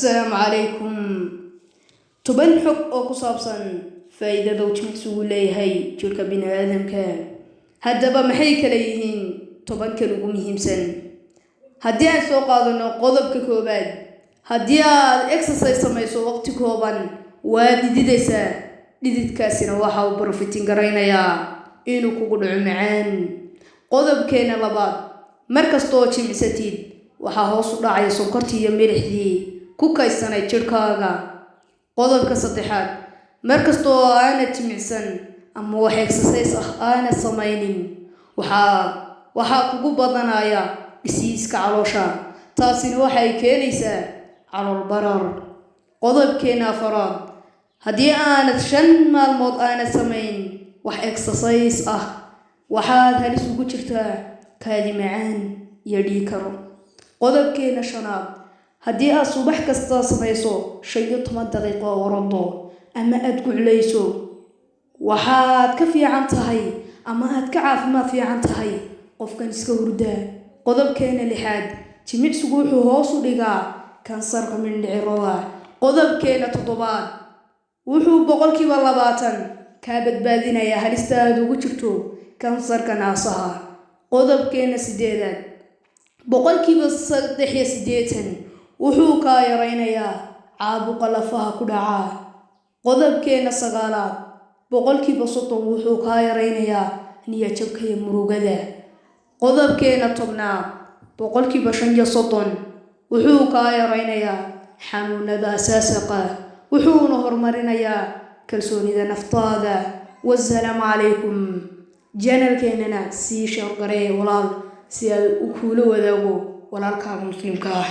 Assalaamu calaykum. 10 xog oo ku saabsan faa'iidada uu jimicsigu leeyahay jirka bini'aadamka. Haddaba, maxay kala yihiin 10-kan ugu muhiimsan? Haddii aan soo qaadano qodobka koowaad, haddii aad exercise samayso waqti kooban, waad dhididaysaa. Dhididkaasina waxa uu preventing garaynayaa inuu kugu dhaco macaan. Qodobkeena labaad, mar kasta oo jimicsatid, waxaa hoos u dhacaya sonkortii iyo milixdii ku kaydsanay jidhkaaga. Qodobka saddexaad, mar kasta oo aanad jimicsan ama wax exercise ah aanad samaynin, waxaa kugu badanaya dhisiiska caloosha. Taasina waxay keenaysaa calool barar. Qodobkeena afaraad, haddii aanad 5 maalmood aanad samayn wax exercise ah, waxaad halis ugu jirtaa kaadi macaan iyo dhiig karo. Qodobkeena shanaad, haddii aad subax kasta samayso 15 daqiiqo oo orado ama aad guclayso, waxaad ka fiican tahay ama aad ka caafimaad fiican tahay qofkan iska hurdaa. Qodobkeena lixaad, jimicsigu wuxuu hoos u dhigaa kansarka mindhicirada. Qodobkeena toddobaad, wuxuu 20% kaa badbaadinayaa halista aad ugu jirto kansarka naasaha. Qodobkeena sideedaad, 83% wuxuu kaa yaraynayaa caabuqa lafaha ku dhaca. Qodobkeena sagaalaad, 30% wuxuu kaa yaraynayaa niyadjabka iyo murugada. Qodobkeena 10aad, 35% wuxuu kaa yaraynayaa xanuunada asaasaqa, wuxuuna horumarinayaa kalsoonida naftaada. Wasalaamu calaykum. Channelkeenana sii share garee, walaal, si aad u kuula wadaago walaalkaaga muslimka ah.